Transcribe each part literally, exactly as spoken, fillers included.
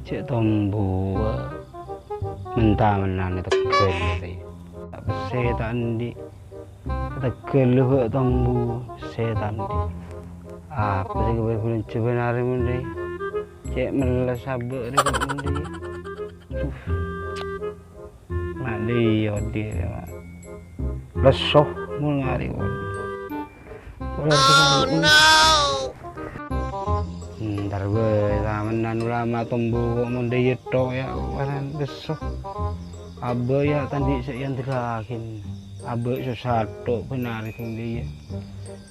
Cè' tombuwâ menta-mennan tegghâl rè. Ta' pèssè ta' andi'. Tegghâl bâ' tombuwâ pèssè ta' andi'. Apa sè kabâjâ bhâlânjhâ bân arè mon rè? Cè' melles abâ' rè mon rè. Duh. Ma' dhiyâ odi' rè, ma'. Lesso mon ngarè odi'. Ora. Oh, no! Entar bhâi, tamennan ulama tombuwâ mon dhiyâ tok, yâ, paran lesso. Abâ', yâ, ta' andi' sè èandhârraghi. Abâ' sossa tok bân arè dhing dhiyâ.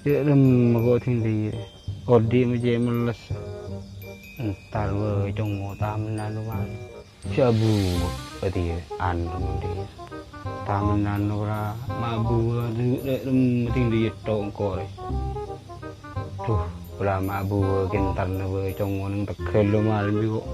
Cè' remma ko' dhing dhiyâ. Odi' ma' cè' melles. Entar bhâi, congngo tamennan ulama. Sè abu, berarti anu mon dhiyâ. Tamennan ora ma' abu, du-, du-, du-, mending dhiyâ tok engko' rè. Duh, ora ma' abu, kèntarna bhâi congngo neng tegghâl lo malem bi' ko'.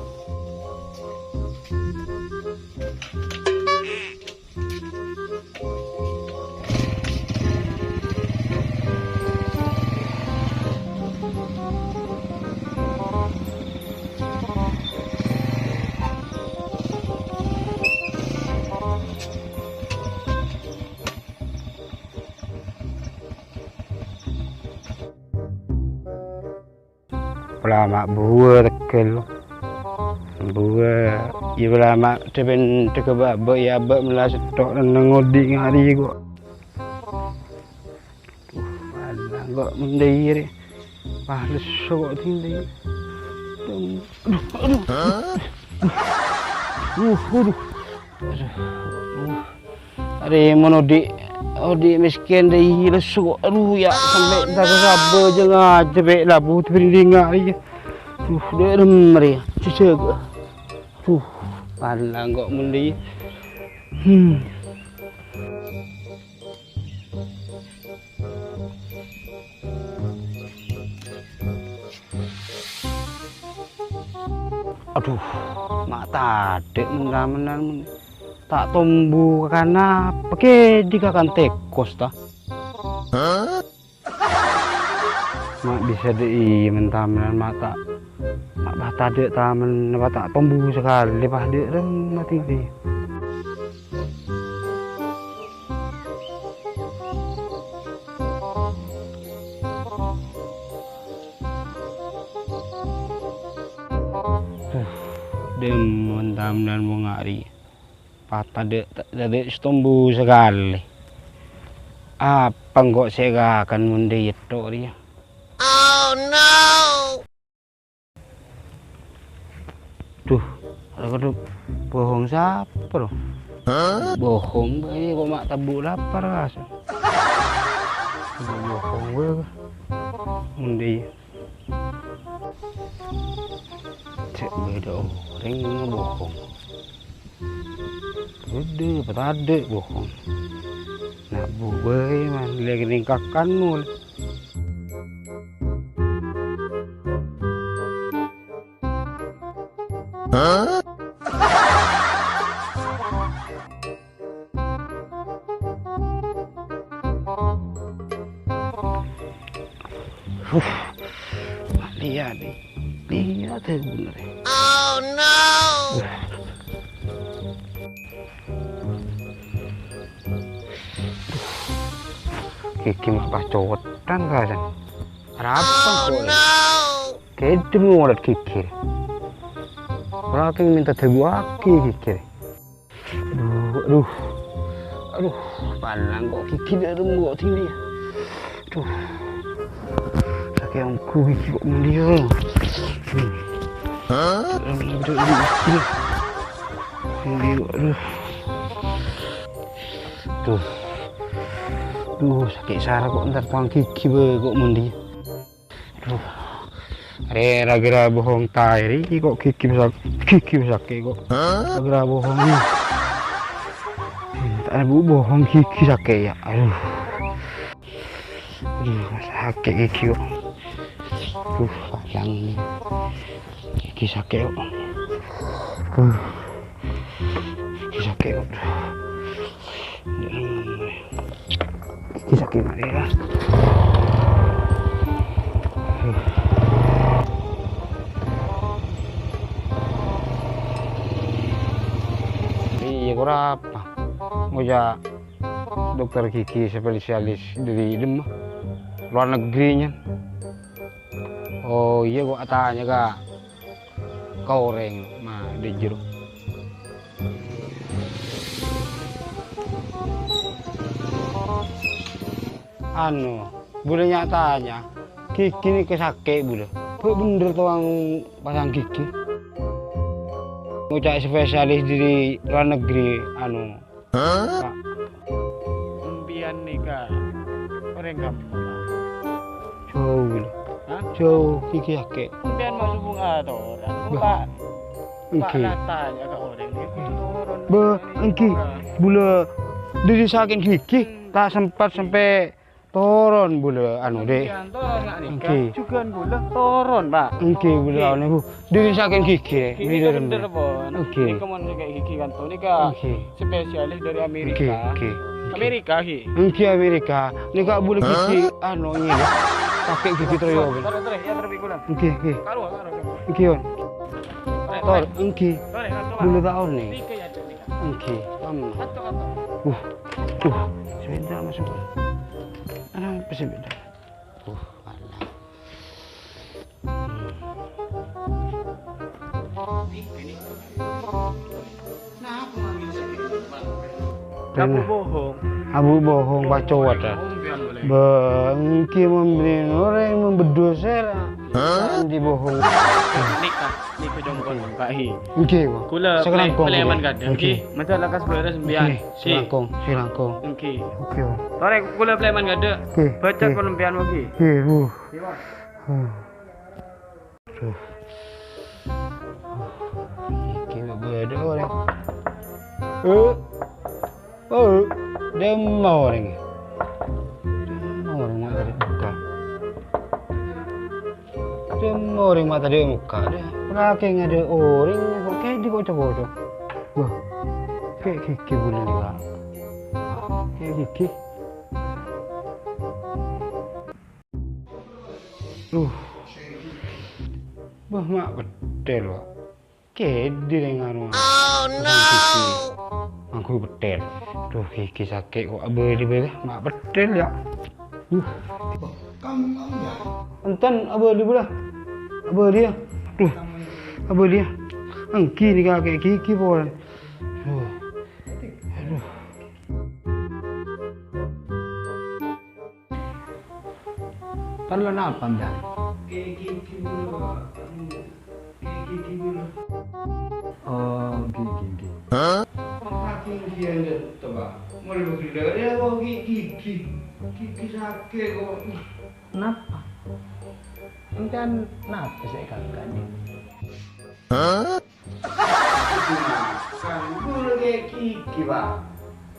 Pola ma' buwâ tegghâl. Buwâ, iyâ pola ma' dhâ-, bân dhâghâ bâ'-abâ', iyâ abâ' mella sèttong neng odi' ngarè ko'. Duh, palang ko' mon dhiyâ rè. Wah, lesso ko' dhing dhiyâ. Aduh, aduh. Duh, aduh. Aduh, aduh. Arè mon odi', odi' mèskèn dhâi lesso. Aduh, yâ, sampè' ta' sabâ jâ ngajhâ bhâi labu tèbhârindhingnga rèya. Aduh, dhârem rèya. Jhâjhâk. Aduh, palang ko' mon dhiyâ. Hmm. Aduh, ma' tadâ' men-, men-, men-, ta' tombu kakan apa kèdhi kakan tèkos, ta? Ma' bisa dâ' iyâ men tamennan ma' ta', ma' pas tadâ' tamen, pas ta' tombu sakalè, pas dâ' remma tèdhâ. Huh, dâ' mon tamennan bânga'ri. Pas tadâ', ta-, tadâ' sè tombu sakalè. Apa engko' sè èkakan mon dhâ' yetto' rèya? Oh, no! Duh, ada kadhu bohong sapa, ro? Hah? Bohong bhâi, ko' ma' tabu' lapar, kas. Bohong bhâi, ka. Mon dhâ' Cè' bâdâ orèng ngobohong. Bâdâ apa tadâ' bohong? Nabu bhâi, man, lè kènèng kakan mol. Huh, liya', liya' tè bener. Oh, no! Gigi ma' pas cowettan, kasan. Arapa, oh, kok? No! Kèdhing ngolet gigi. Ora kèng mènta dâbuwaghi gigi. Aduh, aduh. Aduh, palang ko' gigi dâ' remma ko' dhing dhiyâ. Aduh. Sakè' ongghu gigi ko' mon dhiyâ. Hmm. Aduh, aduh, aduh, aduh. Mon dhiyâ, aduh. Aduh. Aduh, sakè' sara ko' entar towang gigi bhâi ko' mon dhiyâ. Aduh. Arè ra-ghârâ bohong taè rè, ko' gigi sak-, gigi sakè' ko'. Hah? Ra-ghârâ bohong. Ta' bu-, bohong gigi sakè', yâ. Aduh. Aduh, sakè' gigi ko'. Aduh, palang. Gigi sakè' ko'. Aduh. Gigi sakè' ko'. Gigi sakè' ma'lè, yâ. Aduh. Ya, dokter gigi spesialis dari dimma? Luar negeri, nyen. Oh, iyâ, kok atanya ka, ka orèng, ma, di jero. Anu, bulâ nya-tanya, gigi nèka sakè' bulâ. Bâ' bhendher towan pasang gigi. Ngoca' spesialis dari luar negeri, anu, Pak. Sampèyan nèka orèng kampong? Jhâu, ghi. Hah? Jhâu, gigi akè'. Sampèyan masuk bunga atoran. Bâh. Pak, Pak, engghi. Rata ya ka orèng nèka toron. Bâh, engghi. Bulâ dâri sakèng gigi, ta' sempat sampè' toron bulâ, anu, Dek. Sampèyan toron, Kak, nèka. Engghi. Jughân bulâ toron, Pak. Engghi, bulâ, engghi, anu, Bu. Dâri sakèng gigi, Gigi bhendher, bhendher, pon. Engghi. Nèka mon sakèng gigi kanto nèka. Engghi. Spesialis dari Amerika. Engghi, engghi. Amerika, ghi. Engghi, Amerika. Nèka bulâ gigi, anu, ini, Bu. Sakèng gigi terus, Bu. Taruh, taruh, ya, taruh, taruh. Engghi, engghi. Taruh, taruh, taruh. Engghi, Wan. Taruh, taruh. Tor, engghi. Taruh, taruh, taruh. Bulâ ta' onèng. Nèka ya, Dek, nèka. Engghi, aman. Kanto, kanto. Uh, uh, sebentar masuk. Ana pesen beda. Uh, alah. Abu bohong. Abu bohong, pacowat, ya. Bâ, engghi memberi orèng membedus sera. Hah? Andi bohong. Nèka, nèka jhungkon, Pak, hi. Engghi, Bang. Kula preman kadhâng, engghi. Masa lakas bârâs sampèyan. Engghi, si langkong, si langkong. Engghi. Oke, Bang. Torè kula preman kadhâng. Engghi, engghi. Baca kolompian, engghi. Engghi, Bu. Iya, Bang. Huh. Aduh. Iki mah beda orang. Eh. Oh, demo orang. Demo orang mak tadi buka. Demo orang mak tadi buka. Lagi ada orang kok kayak di kocok-kocok. Wah, kayak gigi boleh nih, Pak. Kayak gigi. Duh. Wah, mak petel, Pak. Kedi neng anu. Oh, no. Nganggo petel. Duh, gigi sakit kok. Abali bae, mak petel ya. Duh. Kamu, kamu ya? Enten, abali pula. Abali ya. Duh. Abali ya. Enggi nih kakek gigi pun. Duh. Aduh. Parlo napa, Mbah? Kayak gigi dulu, Pak. Kayak gigi dulu. Oh, gigi, gigi. Hah? Apa gigi yang jatuh, Pak? Mau lebih gila ya, kok gigi, gigi. Gigi sakit kok. Napa? Sampeyan napa sè èkaka'è? Hah? Kan ghulâ ghi' gighi, Pak.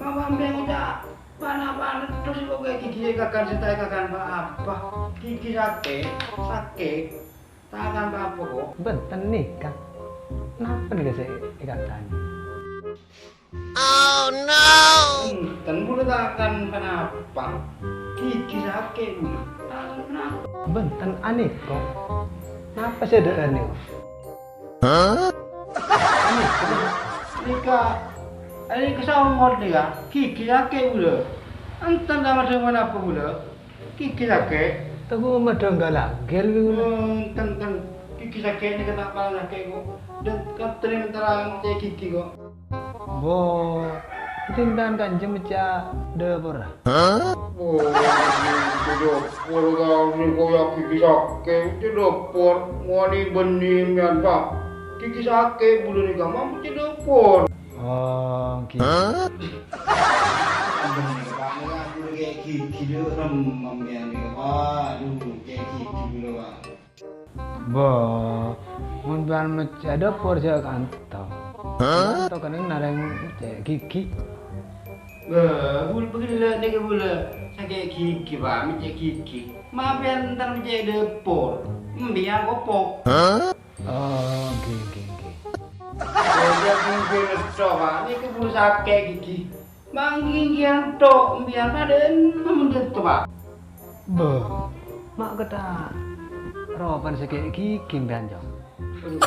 Mapa sampèyan ngoca' pa-napa terros kok ghi' gighi sè èkaka'è, sè ta' èkaka'è pa-apa? Gighi sakè', sakè'. Ta' èkaka'è pa-apa kok. Bhunten nèka. Napa nèka sè èkaka'è? Oh no! Enten bulâ ta' èkaka'è pa-napa. Gighi sakè' bulâ. Ta' èkaka'è pa-napa. Bhunten anèko. Napa sè dhâ'âr nèko? Hah? Nèka, nèka songor nèka, gighi sakè' bulâ. Enten ta' madhâ pa-napa bulâ. Gighi sakè'. Tunggu madhâ galagel, Bing. Oh, enten, enten. Gighi sakè' nèka ta' pala sakè' kok. Dâ' katerrèng terrang cè' gighi kok. Bo, dindan kanca mecca dâpor. Hah? Oh, dâpor kau ni koyak gighi sakè', di dâpor. Wani bânnè mèyan, Pak. Gighi sakè' bulâ nèka, mampu di dâpor. Oh, gighi. Hah? Ampon, Pak, nèka gighi dâ' remma mèyan nèka, Pak. Aduh, cè' gighi bulâ, Pak. Bo, mon bân mecca dâpor jhâ' kanto. Hah? Kanto kennèng narèng cè' gighi. Bâ, bul-, pagellâ' nèka bulâ sakè' gighi, Pak, mecca gighi. Mapèyan entar mecca dâpor. Embiyân kopok. Hah? Oh, ghi, ghi, ghi. Bâ, ghi, ghi, netto, Pak. Nèka bulâ sakè' gighi. Manggi-nggiyan tok, mbiyan padâna mendhet to, Pak. Bâh, ma' kèta ropan sè ghi' gighi mbiyan, Cong. Aduh.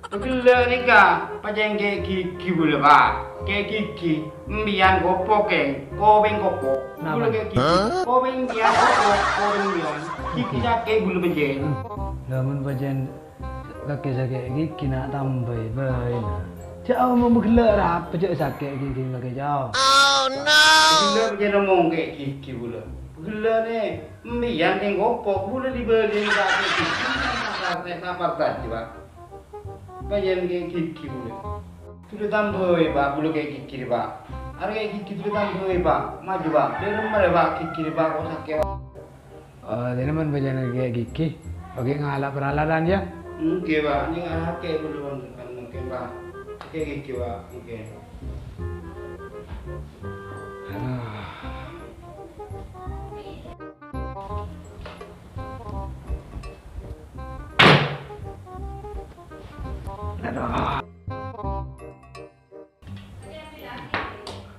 Ghellâ' nèka pajhât kè' ghigghi bulâ, Pa'. Kè' ghigghi, empèyan kopok, kèng. Kopèng kopok. Napa? Bulâ kè' ghigghi. Hah? Kopèng empèyan kopok, kopèng empèyan. Ghigghi sakè' bulâ pajhât. Lah, mon pajhât kakè sakè' ghigghi, na', tambâi bhâi, na'. Jhâ' omong ghellâ' arapa jhâ' sakè' ghigghi kakè, jhâ'. Oh, no! Ghellâ' pajhât omong kè' ghigghi bulâ. Ghellâ' nè, empèyan kèng kopok, bulâ li-bâli sakè' ghigghi. Napa, napa, Pa'? Pajhât kè' ghigghi bulâ. Ḍulâ tambâi, Pa', bulâ kè' ghigghi rè, Pa'. Arè kè' ghigghi ḍulâ tambâi, Pa'. Maju, Pa'. Ḍâremma rè, Pa', ghigghi rè, Pa', kok sakè', Pa'. Oh, dhina mon pajhât kè' ghigghi. Oke, ngala' paralatan, yâ. Oke, Pa'. Nèng arè kè' bulâ, Pa'. Oke, Pa'. Kè' ghigghi, Pa'. Oke. Aduh. Aduh.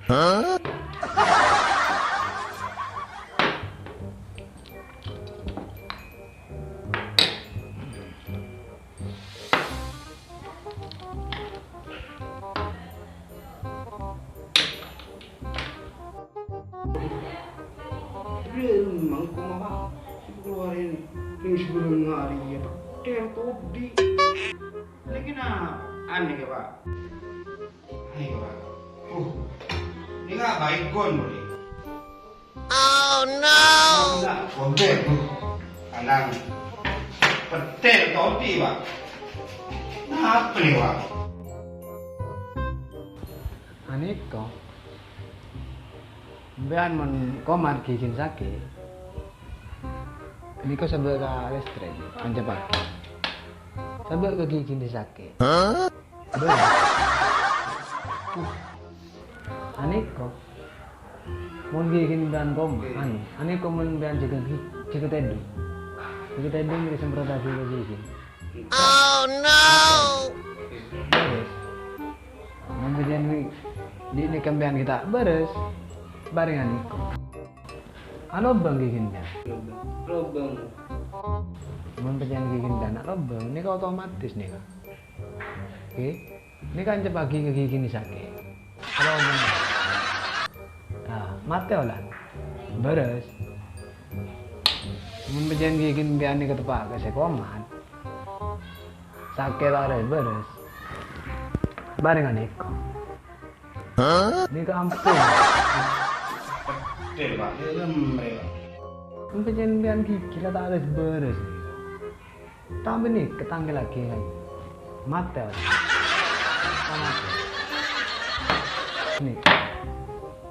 Hah? Mangko mawon sè kalowar rèng sè bârâng arè, yâ, pettèl todhi'. Nèka napa? Anèka, Pa'. Anèka, Pa'. Uh. Nèka apa ikon, Bu, nè? Oh, no! Enggak, kobek, Bu. Anang pettèl todhi', Pa'. Napa nè, Pa'? Anèka. Sampèyan mon komat ghighina sakè', nèko sabâ' ka lèstrèk, anca paghi. Sabâ' ka ghighina sakè'. Hah? Bârâs. Uh. Anèko. Mon ghighina sampèyan komat, an-, anèko mon sampèyan jâgâ ghi-, jâgâ tèdung. Jâgâ tèdung, disemprotaghi ka ghighina. Oh, no! Bârâs. Mon bâjâna wi-, di' nèka sampèyan ghi' ta' bârâs, bârèngan nèko. Alobâng ghighina. Lobâng. Mon bâjâna ghighina ta' alobâng, nèka otomatis nèka. Oke. Nèka anca paghi ka ghighina sakè'. Alobâng. Nah, matè ola. Bârâs. Mon bâjâna ghighina sampèyan nèka teppa' ka sè komat. Sakè' ta' bârâs. Bârèngan nèko. Hah? Nèka ampon. Pettèl, Pa'. Helm, rè, Pa'. Mon bâjâna sampèyan ghighi la ta' bârâs-bârâs. Tambâ nèka tangghâllaghi, kan. Matè, Pa'. Matè. Nèka.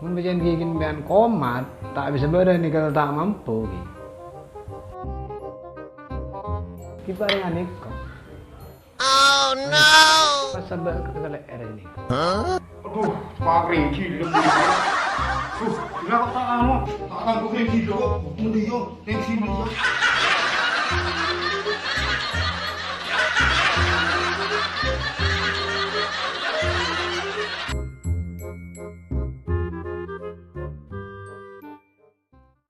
Mon bâjâna ghighina sampèyan komat, ta' bisa bârâs nèka ta' mampu, ghi. Ghi bârèngan nèko. Oh, no! Pas sabâ' ka kalè'èrra nèko. Hah? Aduh, pakrèng ghilâ. Duh, gila kok ta' anu, ta' tanggu krèng ghilâ kok. Mending yo, thanks you, mending yo.